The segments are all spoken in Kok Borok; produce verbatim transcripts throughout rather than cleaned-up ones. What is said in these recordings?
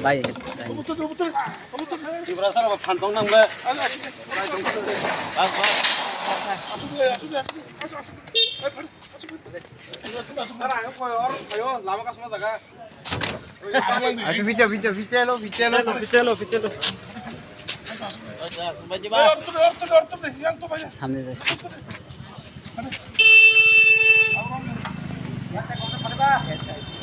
Bai. Tiprasa rok phan tong nang le. Bas, bas. Achu, bichalo, bichalo, bichalo. Bichalo, bichalo. Samne jai.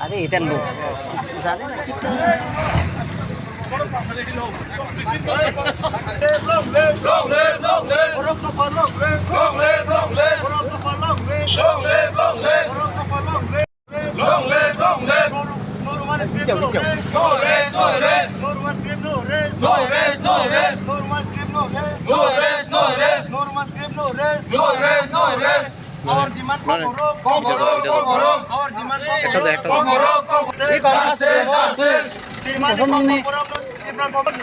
Are, eta lo. Jane na, kitu. Long live, long live, long live. Long live, long live. Long live, long live. Long live, long live. Long live, long live. Long live, long live. No Roman script, no rest. No rest, no rest. No Roman script, no rest. No rest, no rest. No Roman script, no rest. No rest, no rest. No Roman script, no rest. No rest, no rest. Our demand, Kokborok, Kokborok, Kokborok. Our demand, Kokborok, Kokborok. Justice, justice. Shrimati Kokborok, Tipra Kokborok.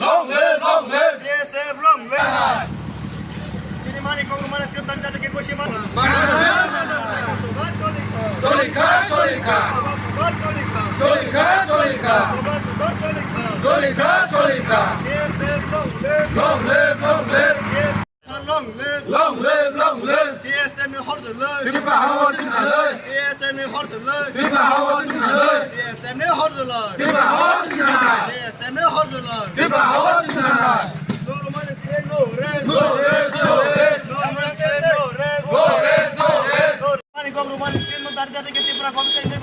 Long live, long live. T S F long live. Chini mani kok mani script dan jata ke koshi man. Choli kha, choli kha. Choli kha, choli kha. Choli kha, choli kha. T S F long live. Long live, long live. Long live, long live. T S F ni horjolai. Tripura hao chingsalai. T S F ni horjolai. Tripura hao chingsalai. T S F ni horjolai. Tripura hao chingsalai. T S F ni horjolai. Tripura hao chingsalai. No Roman script, no rest. No rest, no rest. No Roman script, no rest. No rest, no rest. No Roman script, no dari dari ke Tripura kok chai chai.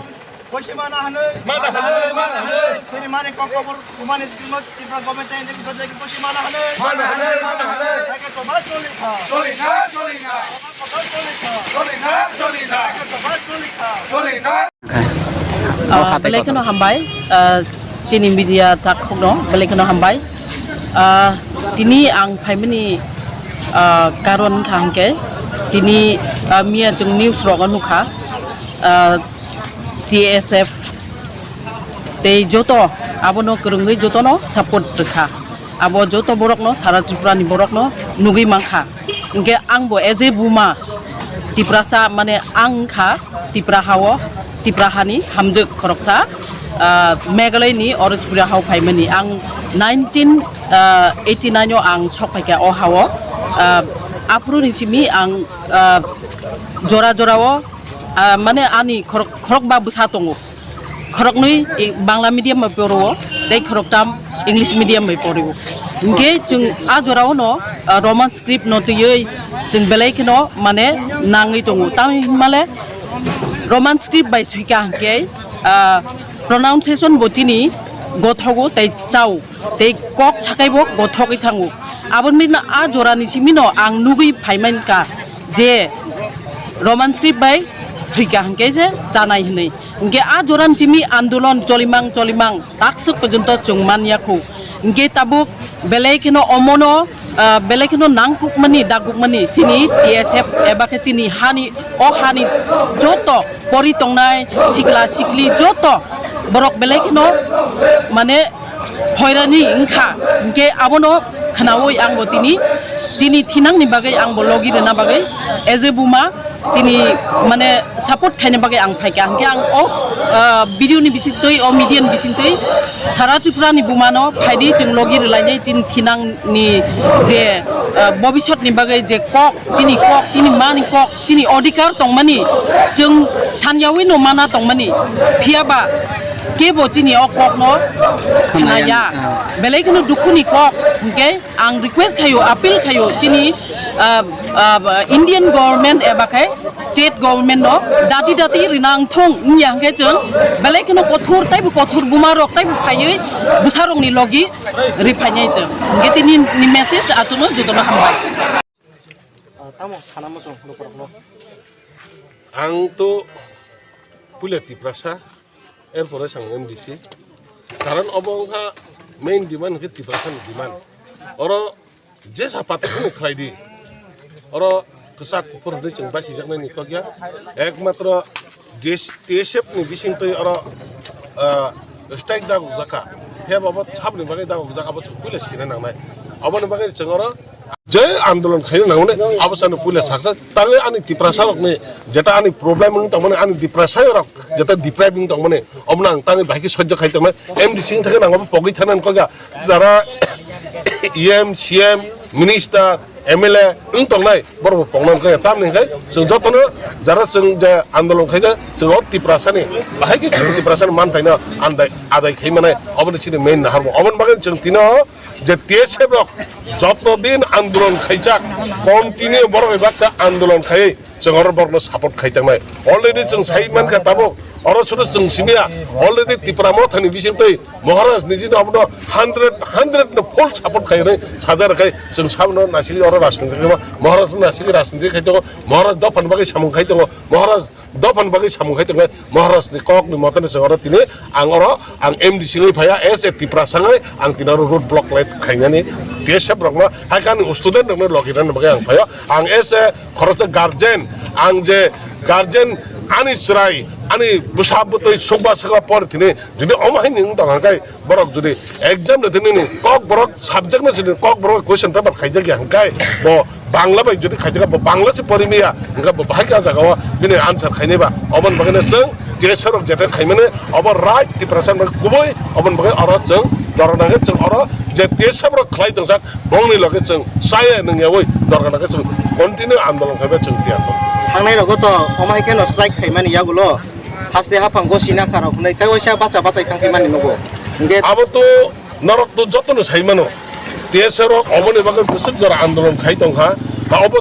Koshi mana hanoi. Mana hanoi, mana hanoi. Chini mani kok kok Roman script, no Tripura government chai chai. Koshi mana hanoi. Mana hanoi, mana hanoi. Ake to ba choli kha. Choli kha, choli kha. Choli kha, choli kha. Choli kha, choli kha. Ake to ba choli kha. Choli kha. Ah, belai kheno hambai, ah, chini media takhukno belai kheno hambai. Ah, tini ang phaimani, ah, karon wngkha hwnkhe tini, ah, miya chwng news rogo nukha, ah, T S F tei joto abono kwrwngwi jotono support rwkha. Abo joto borokno, sara Tripura ni borokno nugwi mankha. Hwnkhe ang bo as a buma Tiprasa, mane ang wngkha Tipra hao, Tipra hani hamjwk khoroksa, ah, Meghalaya ni oro Tripura hao phaimani. Ang nineteen eighty nine o ang sok phaikha o hao. Ah, aphuru ni simi ang, ah, jora jora o, ah, mane ani khorok, khorokba bwsa tongo. Khoroknwi, i, Bangla medium bai poro, tei khoroktam English medium bai poro. Hwnkhe chwng a jorao no, ah, Roman script no twiwi chwng belai kheno mane nangwi tongo. Tamni hwnmale Roman script bai swika hwnkhe, ah, pronunciation bo chini gothogo tei chao. Tei kok sakai bo gothogwi thango. Aboni bini a jorani simino ang nugwi phaimankha je Roman script bai swika hwnkhe je chanai hwnwi. Hwnkhe a jorani simi andolon cholimang cholimang takswk porjonto chwng manyakho. Hwnkhe tabuk belai kheno omono, ah, belai kheno nangkukmani dagukmani chini T S F eba khe chini hani, o hani joto pori tongnai sikla sikli joto borok belai kheno mane hoirani wngkha, hwnkhe abono khnaui ang bo tini chini thinangni bagwi ang bo logi rwna bagwi as a buma chini mane support khaina bagwi ang phaikha, hwnkhe ang o, ah, video ni bisingtwi, o media ni bisingtwi sara Tripura ni bumano phaidi chwng logi rwlainai chini thinangni je, ah, bobisot ni bagwi je kok, chini kok, chini mani kok, chini odhikar tongmani, chwng sanyaui no mana tongmani, phiya ba kebo chini o kok no khnaya. Khnaya. Belai kheno dukhu ni kok, hwnkhe ang request khaio, appeal khaio chini, ah, ah, Indian government eba khe state government no dati dati rina wngthong wngya hwnkhe chwng belai kheno kothor taibo kothor buma rok taibo phaiwi bwsa rok ni logi riphainai chwng. Hwnkhe tini ni message achukno jotono hambai. Ah, tamo sana muchung lukurokno. Ang to puila Tiprasa, erpore sang M D C. Karon obo wngkha main demand hwnkhe Tiprasa ni demand. Oro jesa pata kunu khlai di. Oro kwchak kuphur hwnwi chwng basijaknai ni kok ya. Ekmatro T S F ni bisingtwi oro, ah, Strike dagok jakha. Phiya bo abo saboni bagwi dagok jakha, abo chwng puila sina nangnai. Aboni bagwi chwng oro je andolon khaina nangmani abo chwngno puila saksa. Tangwi ani Tiprasa rokni jeta ani problem wng tongmani, ani Tiprasa rok jeta deprive wng tongmani, obono ang tangwi bahai khe sojjo khai tongnai. M D C wng thangwi nang abo pogwi thangna nang kok ya. Jara E M, C M, minister, M L A wng tongnai, borok bo pokna wng khe, tamni hwnkhe chwng jotono jara chwng je andolon khaina, chwng o Tiprasani, bahai khe chwng Tiprasani manthaino andai, adai khai manai, oboni chini main naharmo. Oboni bagwi chwng tino je T S F rok joto din andolon khaijak, continue borok bai baksa andolon khaiwi chwng oro borokno support khai tongnai. Already chwng sai mankha tabuk, oro sudu chwng simiya, already Tipra Mothani bisingtwi Maharaj nijino abono hundred, hundred no full support khai hwnwi sajak rwkhe. Chwng sabono naisingwi oro rajniti khai tongo, Maharaj no naisingwi rajniti khai tongo, Maharaj dophani bagwi samung khai tongo, Maharaj dophani bagwi samung khai tongo, Maharaj ni kok ni mote no chwng oro tini ang oro ang M D C wngwi phaiya, as a Tiprasa wngwi ang tini oro road block lai khainani T S F rokno, hai khe ani student rokno logi rwna bagwi ang phaio, ang as a khoroksa guardian, ang je guardian, ani chwrai, ani bwsa bwtwi sukba sakba por tini jodi omo hai ni wng tong kha khe, borok jodi exam de tini ni kok borok subject no sini kok borok question paper khaijak ya hwnkhe bo Bangla bai jodi khaijak bo Bangla se pori miya hwnkhe bo bahai khe ah jaga o bini answer khainai ba. Oboni bagwi no chwng T S F rok jete khaimani obo right Tiprasa rok kubui, oboni bagwi oro chwng dorna khe chwng oro je T S F rok khlai tongjak, bongni loge chwng chaya nungyawi dorgana khe chwng continue andolon khaiba chwng tiyar tongo. Thangnai rogo to omo hai kheno strike khaimani yagulo haste haphang gosi nakha rok hwnwi tei waisa bacha bachai thang khaimani nugo. Hwnkhe abo to norok to jotono sai mano. T S F rok oboni bagwi bwswk jora andolon khai tongkha. Ta obo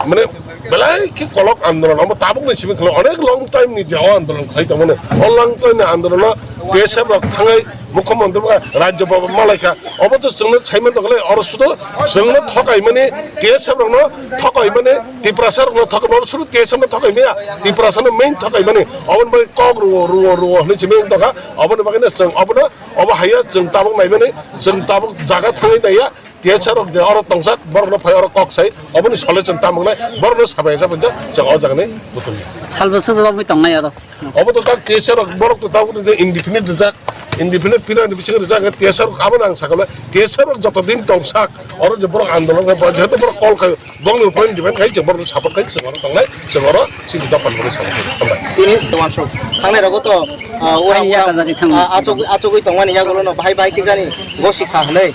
mane belai khe kolok andolon, omo tabukni simi khwlai onek long time ni je o andolon khai tongmani. O long time ni andolono T S F rok thangwi Mukhyamantri ba Rajya Bhaban malaikha. Obo to chwngno saiman tongkha le, oro sudu chwngno thokaimani, T S F rokno thokaimani, Tiprasa rokno thokaimani, obo sudu T S F no thokaimaya, Tiprasa no main thokaimani. Oboni bagwi kok rwo, rwo, rwo hwnwi simi wng tongkha. Oboni bagwino chwng obono, obo haiya chwng tabuk naimani, chwng tabuk jaga thangwi naiya. T S F rok je oro tongsa, borokno phai oro kok sai, oboni solution tamo wngnai, borokno sabai sabai jang, chwng o jagani buthumya. Salbwswk rwgwi tongnai oro. Obo to tak T S F rok, borok to tabuk je indefinite rijak, indefinite period ni bisingo rijak, T S F rok abono ang sakha, T S F rok joto din tongsak, oro je borok andolon khe, jehetu borok call khai, bongni point depend khai, je borokno support khai, chwng oro tongnai, chwng oro chini dophani bagwi support khai. Hambai. Tini to wansuk, thangnai rogo to, ah, ura, Ai, ura, yakajagwi thangmani. Ah, achuk-, achugwi tongmani yagulo no bahai bahai khe jani gosi kha hwnwi,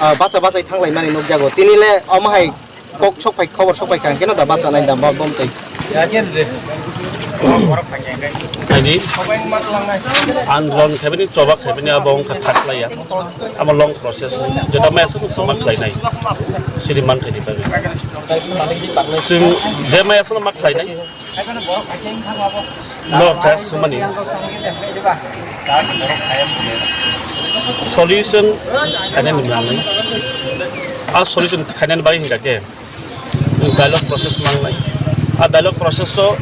ah, bacha bachai thanglaimani nukjago. Tini le omo hai kok sok phai, khobor sok phai kha, hwnkhe no da bacha nai da ba bom twi. Ani andolon khaibani, choba khaibani abo wngkha thak laiya. Amo long process, jeta maya sung sung ma khlainai. Siri man khaidi bagwi. Chwng je maya sung ma khlainai. No, test mani. Solution khainani nangnai. A solution khainani bagwi hingkha khe dialogue process nangnai. A dialogue process o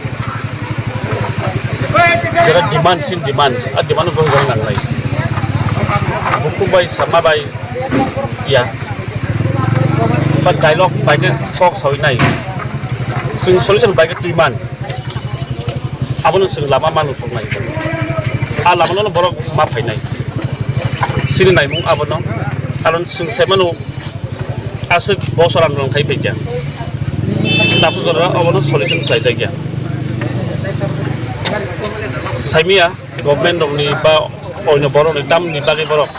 jera demand sin demand, a demand bo hingkha nangnai. Buku bai sama bai ya. Ba dialogue bai khe kok sawi nai. Chwng solution bai khe twi man. Abono chwng lama ma nukhung nai. A lama no borok ma phainai. Chini naimung abono. Karon chwng sai mano aswk bosor andolon khai phaikya. Tapu jora abono solution khlai jakya. Saimia government rokni ba oino borokni tamni bagwi borok.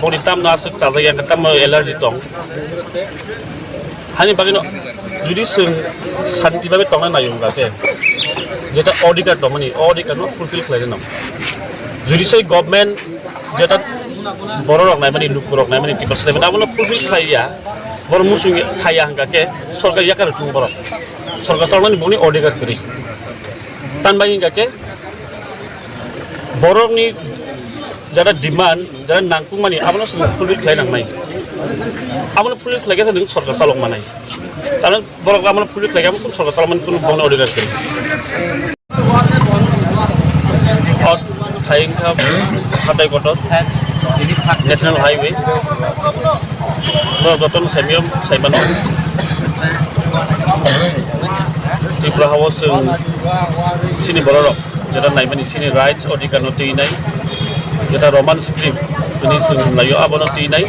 Boni tamno aswk chajakya, tamno allergy tong. Hani bagwino jodi chwng santi bagwi tongna nai wngkha khe, jeta odhikar tongmani, o odhikar no fulfill khlai rwno. Jodi se government jeta borok rok naimani, luku rok naimani, Tiprasa naimani, abono fulfill khlai ya, borok muchung khai ya hwnkha khe sorkar yakar thung borok. Sorkar tongmani boni odhikar kwrwi. Tan bagwi hwnkha khe borokni jara demand, jara nangkukmani, abono chwng fulfill khlai nangnai. Abono fulfill khlai khe chwng sorkar chalok manai. Karon borok abono fulfill khlai khe abo sorkar chalok mani kunu bongni odhikar kwrwi. O thai wngkha hatai kotor, National Highway. Borok jotono saimio saimano. Tripura hao chwng chini bororok jeta naimani chini rights odhikar no twi nai. Jeta Roman script, tini chwng laio abono twi nai.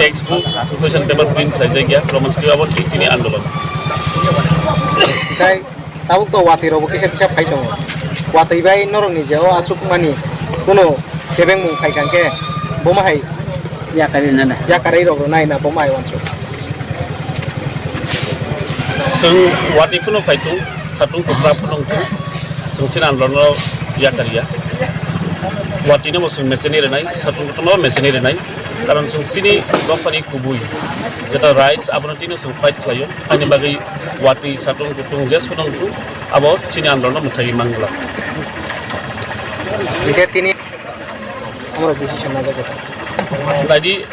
Textbook, question paper print khlaijak ya, Roman script abo twi tini andolon. Tei tabuk to watwi rokbo kisa kisa phai tongo. Watwi bai norokni je o achukmani kuno kebengmung phai kha khe bomo hai yakarwi nana. Yakarwi rok rwnai na bomo hai wansuk. Chwng watwi phano phai tung, satung kwchak phano wng tung, chwng sini andolon no yakar ya. Watwi no bo chwng mecheni rwnai, satung kutung no mecheni rwnai. Karon chwng sini dophani kubui jeta rights abono tino chwng fight khlaio. Ani bagwi watwi satung kutung jes phano wng tung, abo chini andolon no mwthagwi mangla. Hingke tini amoro decision najak. Naidi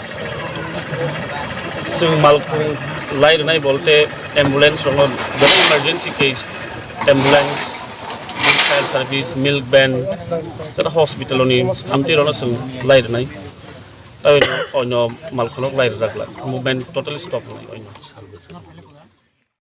chwng malkhung lai rwnai bolte ambulance rokno, jani emergency case, ambulance, fire service, milk van, jeta hospital ni amtwi rokno chwng lai rwnai. Tei onyo malkhung rok lai rwjak la, movement totally stop wngnai onyo.